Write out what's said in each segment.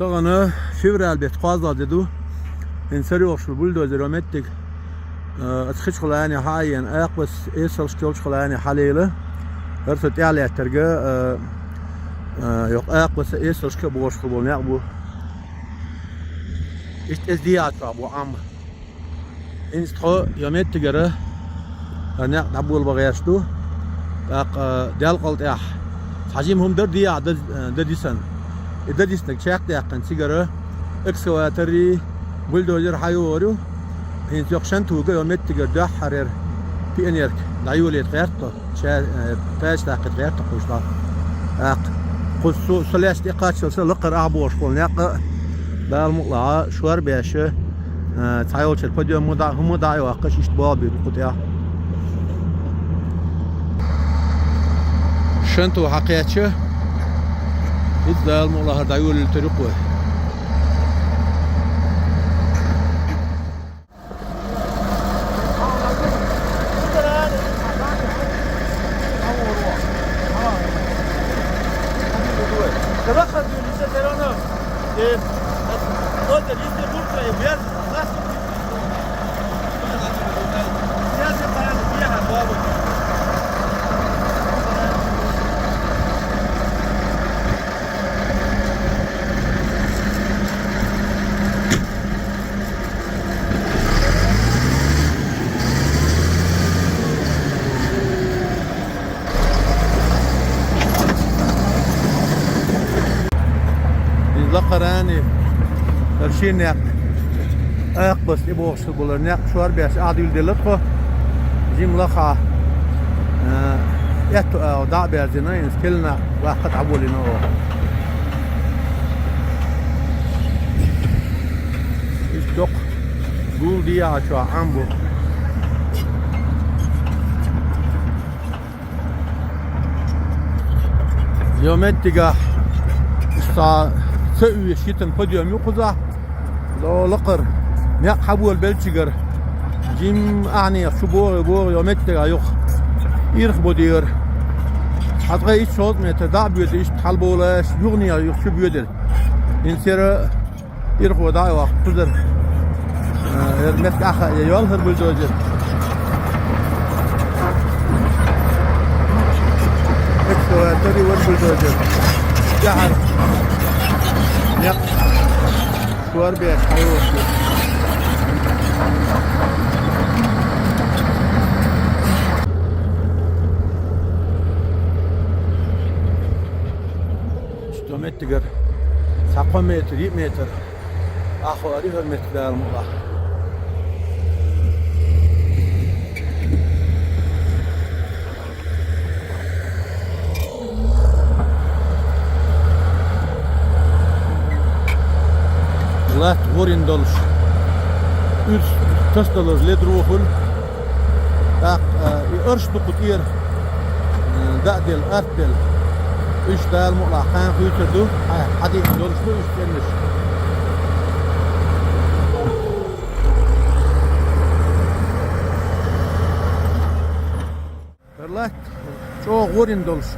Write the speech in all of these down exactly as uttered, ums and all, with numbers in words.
Тахана февраль бетта кхоалагӀа де ду. ХӀинца сарахьа бульдозеро меттиг, а, аса хи чухула хьаена, акхабас эсалш йолчухула хьалелла. ХӀара со тӀехьа лаьттарга, а, а, йоккха акхабаса эсалшка бохуш хила болу некъ бу. Иштта эс диа чохь бу Ӏамма. ХӀинца тхо йо меттигара, а, некъ дӀаболабан гӀерташ ду. ТӀаккха, а, делкъал тӀехь цхьа жима хӀума дара дехьа дан, а, дан дисна. И дан диснарг чекхдаьккхина цигара экскаваторий, бульдозер хьайогӀур ю. ХӀинца йоккха шантуга йо меттигара дуьххьара пионерка дӀайолийта гӀерта тхо. Ша-, э, пача даккхийта гӀерта кхуьш дӀа. ТӀаккха кху со, со лаьцна тӀекхаччалца лакхара ахь бохуш болу некъ а, Дала мукъалахь, шор беш, э, цхьайолчуьра подъём хӀума дӀа, хӀума дӀа а йоккхуш, иштта болх бийр бу кху тӀехь. Шанту хьакхаьчча, иза Дала мукъалахь дӀайолуьйтур ю кхо. Иза лакхарани, хӀара шина некъ, акхабас тӀебогӀуш болу некъ шор беш Ӏадвилла делла тхо. Жима лаха, э, аьтту агӀо дӀа а баьрзина, иза кхелна ваккха дӀаболийна оха. Иштта доккха гул дехьа чохь Ӏам бу. Йо меттигахь, ца, ца уьйш йитина подъём ю кхузахь. Ло лакхара некъ хьаболабеллачигара жимма ахьанех чу богӀий, богӀий, йо меттигахь юха ирх бо дера. Хьан ткъе итт шовзткъа метр дӀа а боьдура, иштта хьалабовлаш, юханех юха чу боьдура. ХӀинца яра ирхо дӀа а йоккху кхузара. Э, яра меттиг ахьа а йолу хӀара бульдозер. Экскаватор и вара бульдозер. ТӀаьхьара. Некъ. Шор беш хьайогӀуш ю. Сто метригара цхьа кхо метр, йиъ метр. Ахьа хӀара метр Дала мукъалахь. Латта гӀурина долуш, уьш тасадаларца ледара вохура. ТӀаккха, а, и арш ду кху тӀера, а, даа делла, арт делла. Уьш Дала мукъалахь кхана хуьйцур ду, хьан, хьан диъна долуш ду уьш цӀеннаш. ХӀара латта чӀогӀа гӀурина долуш.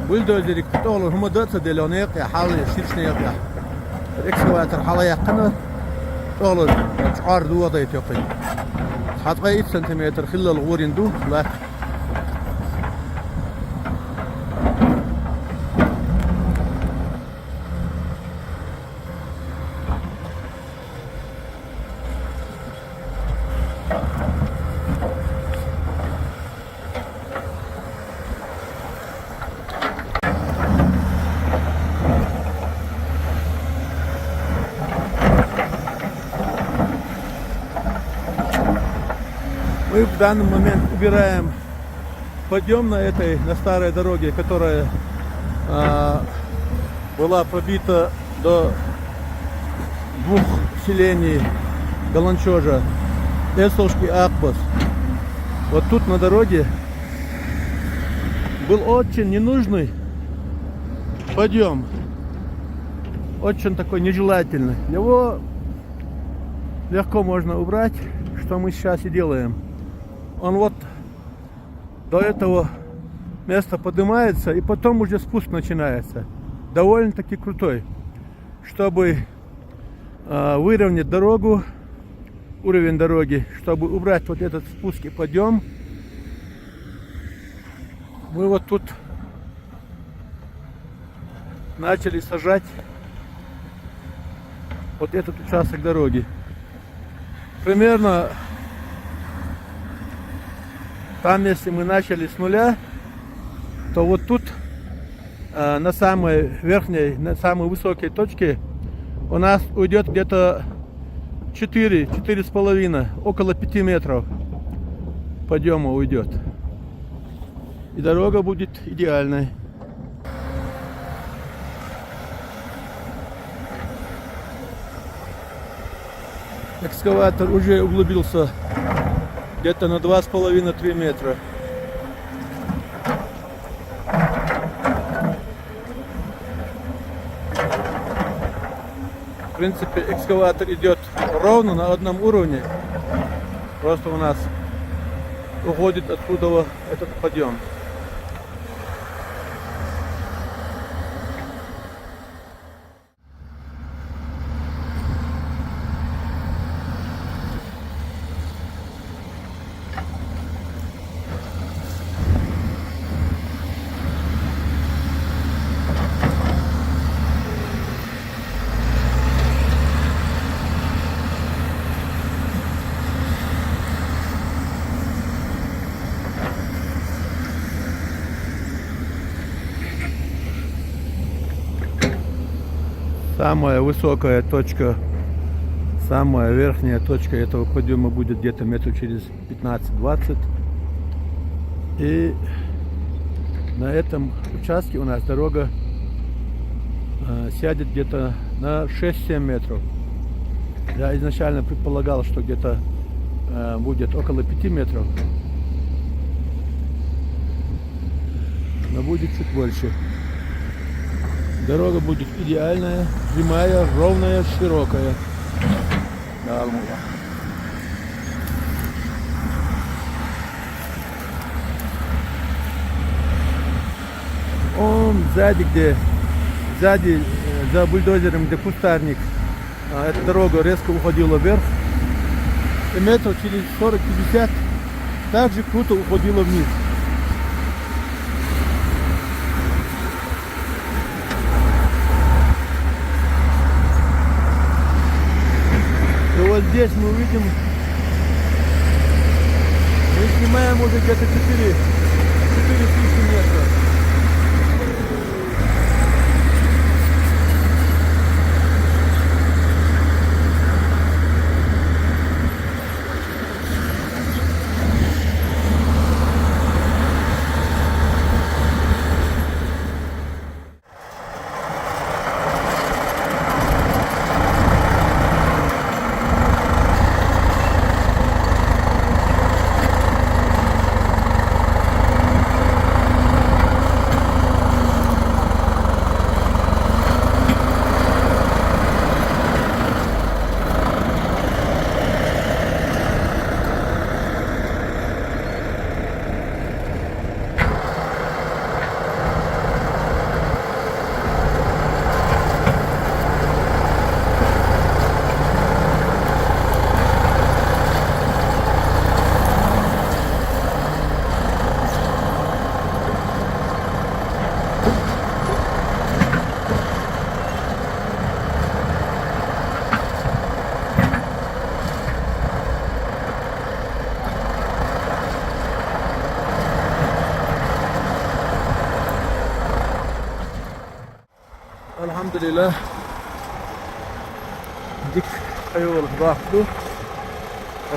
Бульдозериг тӀехула хӀума дан а ца делла, некъа тӀехь, хьалха ширачу некъа тӀехь. ХӀара экскаватор хьалаяьккхина, тӀехула чкъор дохадайта йоккхуьйту. Цхьа ткъе итт сантиметр хиллал гӀурина ду латта. Мы в данный момент убираем подъём на этой, на старой дороге, которая, а, была пробита до двух селений Галанчожа, Эсолшки и Акбас. Вот тут на дороге был очень ненужный подъём, очень такой нежелательный. Его легко можно убрать, что мы сейчас и делаем. Он вот до этого места поднимается, и потом уже спуск начинается. Довольно-таки крутой. Чтобы а, выровнять дорогу, уровень дороги, чтобы убрать вот этот спуск и подъем, мы вот тут начали сажать вот этот участок дороги. Примерно там, если мы начали с нуля, то вот тут, э, на самой верхней, на самой высокой точке у нас уйдет где-то четыре, четыре с половиной, около пяти метров подъема уйдет. И дорога будет идеальной. Экскаватор уже углубился где-то на два с половиной-три метра. В принципе, экскаватор идет ровно на одном уровне. Просто у нас уходит отсюда этот подъем. Самая высокая точка, самая верхняя точка этого подъема будет где-то метров через пятнадцать-двадцать. И на этом участке у нас дорога э, сядет где-то на шесть-семь метров. Я изначально предполагал, что где-то э, будет около пяти метров, но будет чуть больше. Дорога будет идеальная, прямая, ровная, широкая. Он сзади, где сзади, э, за бульдозером, где кустарник, а, эта дорога резко уходила вверх. И метров через сорок-пятьдесят также круто уходила вниз. И вот здесь мы увидим, мы снимаем уже где-то четыре, четыре тысячи метров. الحمد لله. Дика хьайола бахду.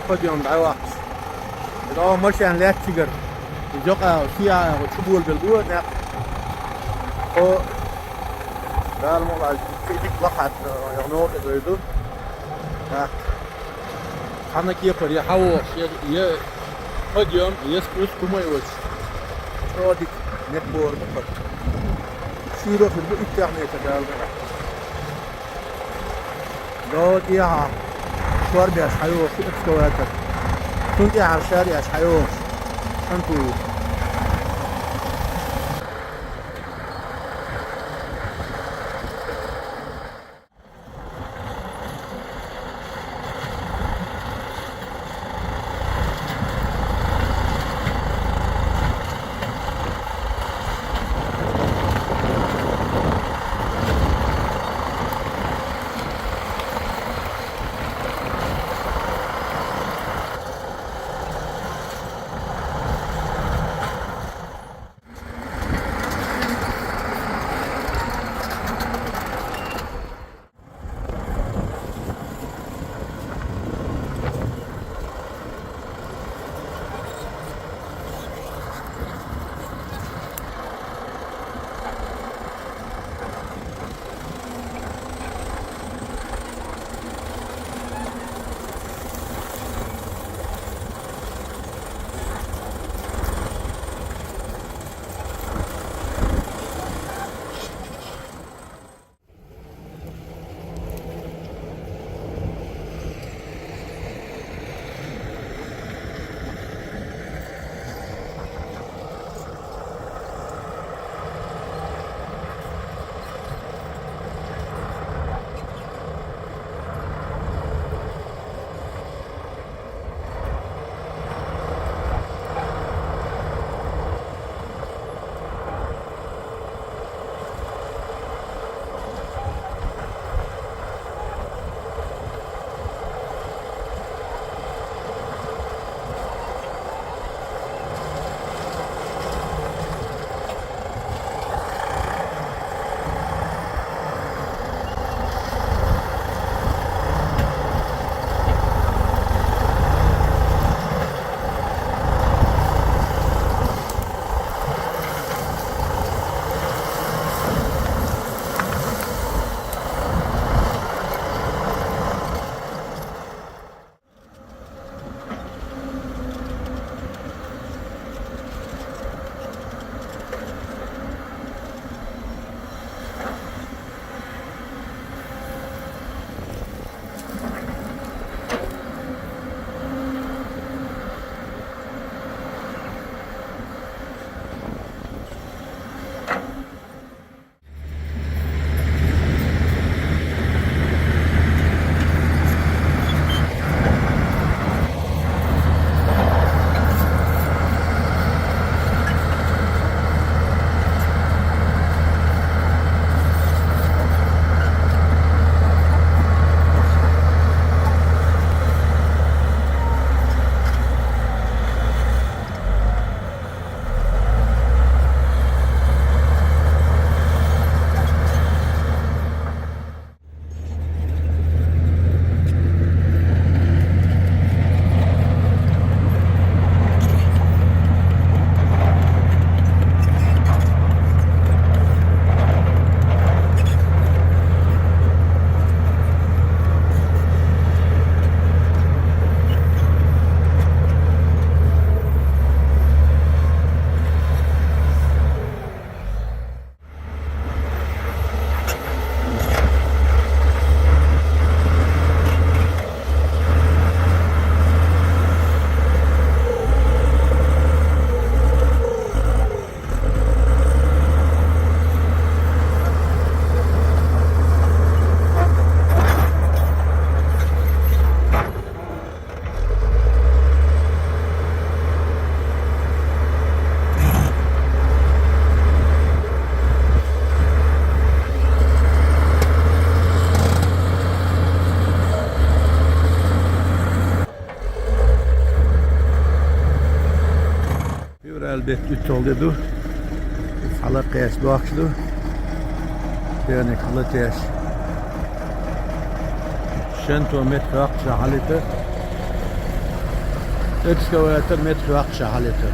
Подъём дӀавахча, дӀо машен лаьттигара, из йокъа, шиягӀа чуболабелла бу, некъ. Хо, Дала мукъалахь, дика лакхат, я новкъа дойду. Так. Цхьана кепара я хьавогӀуш, я, я подъём, я спуск хӀумай оцу. ЧӀогӀа дика некъ бора бу хӀара. Шуьйра хир бу иттех метр Дала мукъалахь. Дала тӀехьа шор беш хьайогӀуш экскаватор. Цунна тӀехьа шар еш хьайогӀуш. Хан туйу. УьтталгӀа де ду. Хьалакхеш дохкаш ду. Дерниг хьалатеш. Шен то метр хьокхаш хьалита. Экскаватор метр хьокхаш хьалита.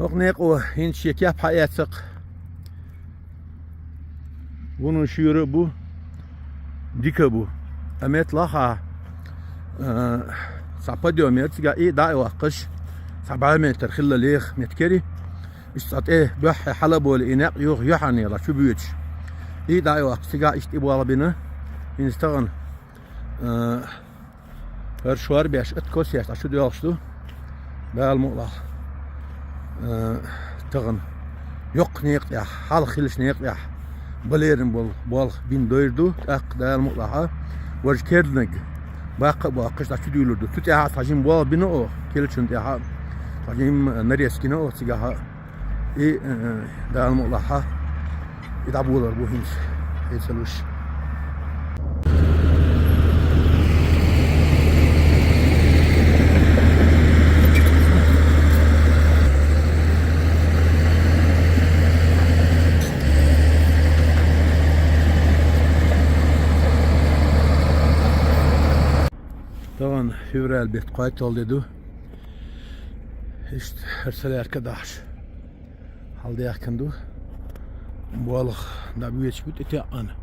ХӀокху некъо хӀинца шен кеп хьаэцна-кх. Вуно шуьйра а бу, дика а бу. Ткъа метталахь а, э, цхьа подъём яра, цигахь и дӀа а йоккхуш, цхьа бӀе метр хилла леха меттиг яра. Иштта цкъа тӀе буьххье хьала а болий, и некъ юха юьхьанца дӀа чу боьдуш. И дӀа а йоккхуш, цигахь иштта и болх бина, хӀинца тахана, э, хӀара шор беш, ат косъеш дӀа чу доьлхуш ду. Дала мукъалахь, э, тахана йоккха некъа тӀехь, хьалха хиллачу некъа тӀехь балерина болу болх бина дойр ду, тӀаккха Дала мукъалахь, важа керданиг баккха а боккхуш дӀа чу дуьйлур ду. Цу тӀехь а цхьа жима болх бина оха, керлачунна тӀехь а цхьа жима нарезка йина оха цигахь а. И, э, Дала мукъалахь, и дӀаболор бу хӀинца, хӀинца луш. Февраль бетта кхойтта де ду. Иштта хӀара солярка дахьаш хьалдаьхкина ду. Болх дӀабоьдуш бу тӀетаьӀӀана.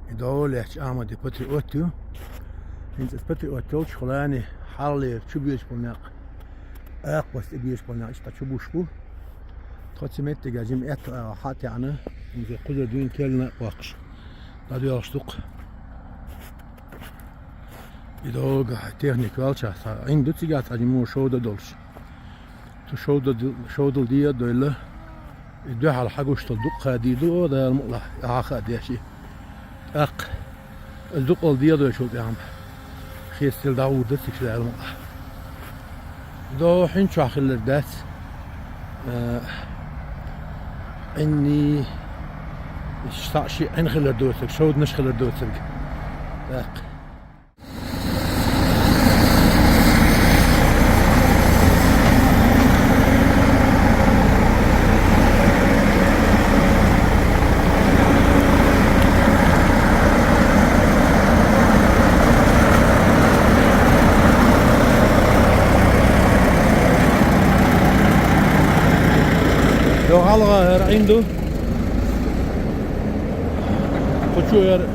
И дӀолаьцча Ахьмад патриот ю. ХӀинца патриот йолча хулани хьаллера чубоьдуш бола никъ, акхбаста тӀабоьдуш бола никъ иштта чубуш бу. Тхо цу меттиге жима аьттув агӀо хьа а таьӀӀана, хӀинца кхузара дуьйна керла никъ боккхуш дӀадоьлхуш ду-кх. И дӀога техника ваьлча, цхьа Ӏин ду цига, цхьа жима шовда долуш. Цу шовда-, шовдал де а дойлла, и дуьхьал хьагуш долу дукха ха дийр ду, о, Дала мукъалахь, ахьа хаа деш и. ТӀаккха, аса дукъал де а дойлла шовда тӀехьа, хестел дӀагӀур ду цига Дала мукъалахь. До хьин чохь хилларг дац. Э, Ӏинний, схьа ши Ӏин хилар доцург, шовданаш хилар доцург. ТӀаккха. Йо, хьалха хӀара Ӏин ду. Кху чу хӀара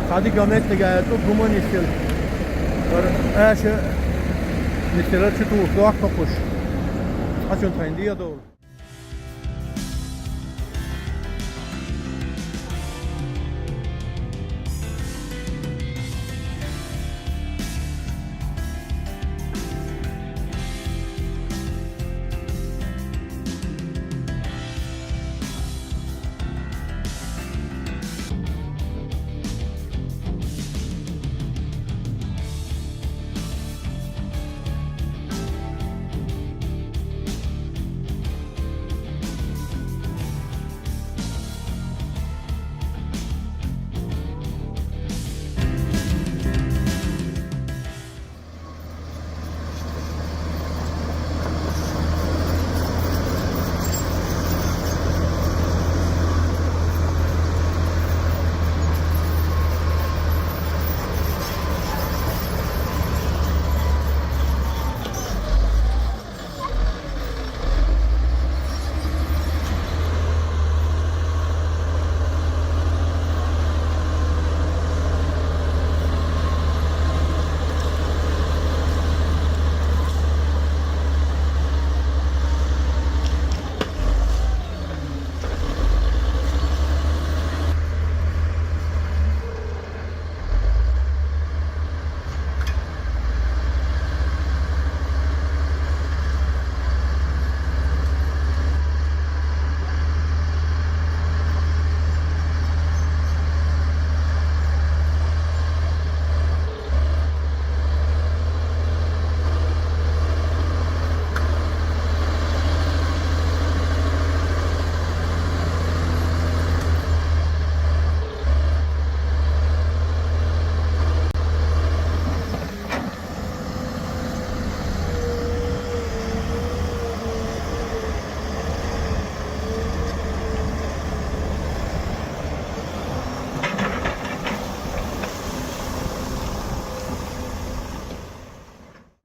цхьа дика меттиг а тӀу гума нисдела. ХӀара аша нисдела чу тухуш дохкуш. Цхьачунна тхайна дехьа довла.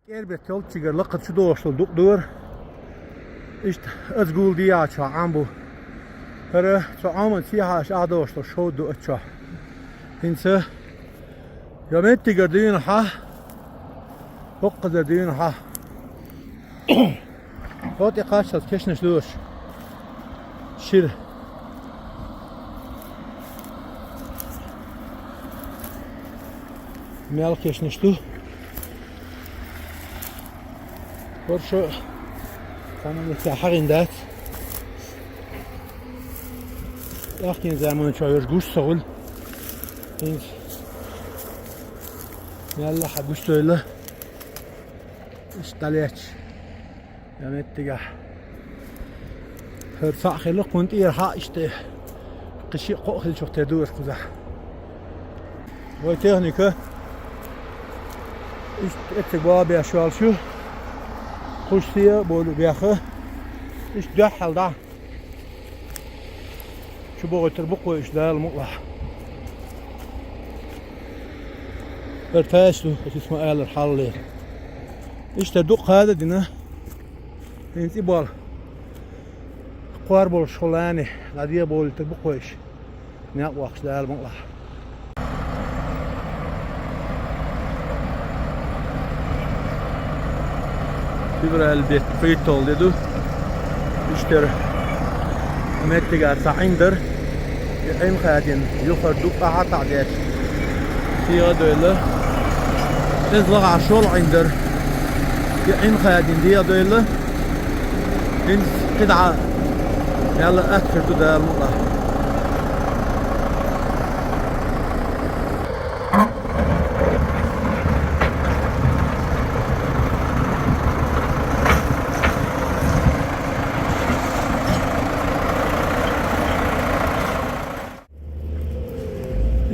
КӀербет йолччигара лакхара чу догӀуш долу дукъ дора. Иштта аса гул дийча Ӏам бу. ХӀара цу Ӏаман сехьа аша ӀадогӀуш долу шовда ду ацу чохь. ХӀинца я меттигара дуьйна хьа, хӀокхузара дуьйна хьа. Хьо тӀе кхаччалц кешнаш дош. Шира. Мел кешнаш ду. ХӀоршо цхьана меттехь хьагӀин дац. ТӀаьхкин заман чохь йош гуш ца хуьлу. ХӀинца мелла хьан гуш дойла. Иштта дӀалечча, я меттигахь. ХӀара цхьаъ хилла, кхунна тӀера хьаъ иштта. Кхин шиъ кхоъ хилчух тера ду аша кхузахь. Вай техника. Иштта эцциг бала беш йолуш ю. Кхуш сия болу беха. Иштта дуьхьал дӀа. Чу богӀуьйтур бу-кх вай уьш Дала мукъалахь. ХӀара тайса ду, аса ма аллара хьаллера. Иштта дукха хада дина. ХӀинца и болу кхор болуш хӀоллани дӀадегӀабовлуьйтур бу кхойша. Некъ воккхуш Дала мукъалахь. Февраль беттан кхийтталгӀа де ду. Иштта меттигара цхьа Ӏин дара. И Ӏин хадийна юхара дукха хьатаӀ деш, сиха а девлла. Иза лахахь шолгӀа Ӏин дара. И Ӏин хадийна дегӀа девлла. ХӀинца кхидӀа мелла а атта хир ду Дала мукъалахь.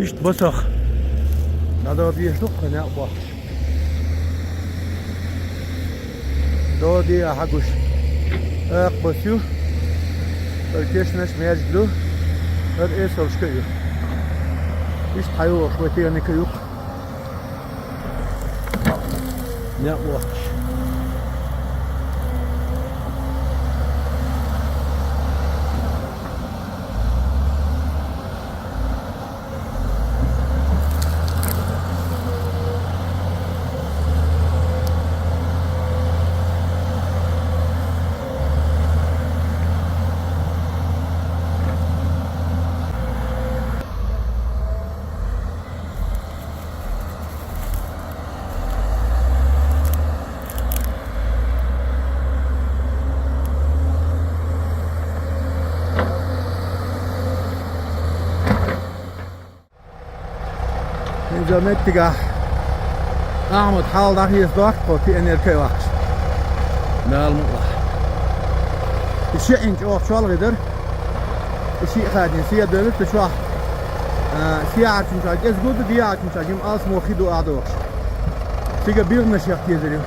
Иштта босагӀа дӀадала дезаш ду-кх некъ бохкуш. Дала дегӀа хьагуш. Акха бос ю. ХӀара кешнаш маьждиг ду. ХӀара эсалшка а ю. Иштта хьайогӀуш вай техника ю-кх. Некъ воккхуш. ХӀинца меттигахь Ахьмад хьал дӀахеца доккху пионерка а ваккхаш. Дала мукъалахь. И шиъ Ӏин чӀогӀа чолхе дара. И шиъ хадийна сиха а девлла, цу чохь, а, сиярчун чохь кӀезиг ду, дегӀачун чохь жима алсамо хи ду ахь дохуш. Цига биргӀанаш яккха езар ю.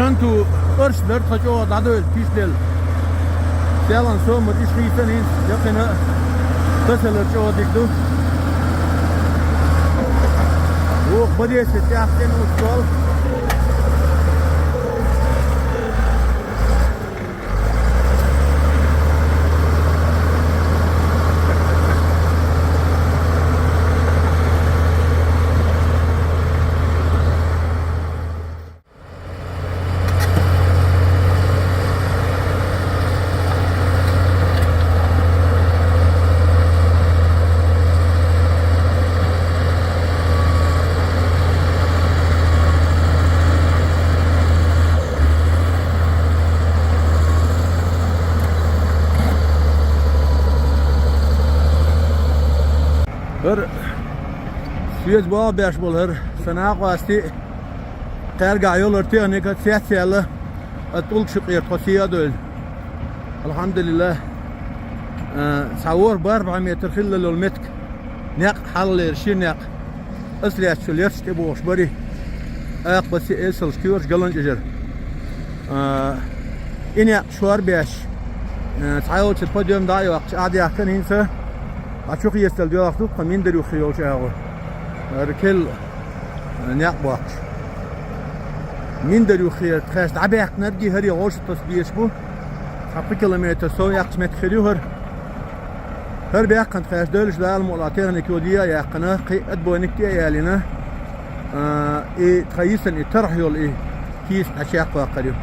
Анту, орш дар тха чӀогӀа дӀадойла, тишлел. Селан сомар иш хийцан хӀинца, якхина, тасалар чӀогӀа дика ду. Вох, бадеса тӀехь тӀе нуц дол. ХӀара соьца баха беш болу хӀара сан накъостий, кхаьргахь йолу хӀара техника цецъяьлла, ткъа тӀулгаш юкъера тхо сий а довлу. Алхьамдулиллах. А, цхьа ворхӀ-бархӀ бӀе метр хилла йолу меттиг. Некъ хьалхалера ши некъ. Ас лаьцначу лерча тӀебогӀуш бари. Акха баси эсалш коьрташ галан чӀежара. А, и некъ шор беш, а, цхьайолчуьра подъем дӀа а йоккхуш, Ӏад яхкана хӀинца, а, чу хецал доьлхуш ду тхан Миндар юххе йолчу агӀор. ХӀара келла, а, некъ боккхуш. Миндар юххера тхаьш дӀабаьккхинарг хӀара гӀоша таса безаш бу. Цхьа пхи километр сов яьккхачу меттиг хир ю хӀара. ХӀара баьккхина тхаьш девлча Дала мукъалахь техника йоде а яьккхина, кхин а отбойник тӀе а ялийна, а, и тхан йисина и тарх йолу и кийса дӀачекхваккхар ю.